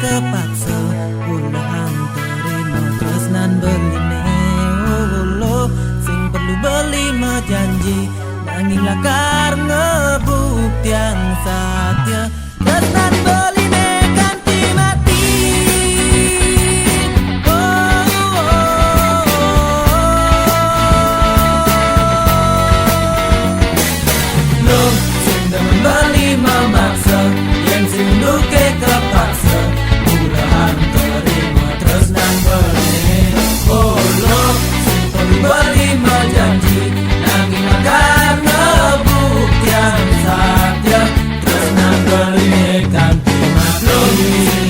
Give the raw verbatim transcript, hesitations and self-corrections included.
kepaksa, ulah terima tresnan beline. Oh, lo, sing perlu beli ma janji, nanging lakar ngebuktiang satia. Tresnan beline kanti mati. Oh, oh, oh, oh. Lo, sing demen beli memaksa, yen sing duke kepaksa, ulah terima tresnan beline. Oh, lo, sing perlu beli ma janji, nanging lakar ngebuktiang satia. Tresnan beline kanti mati.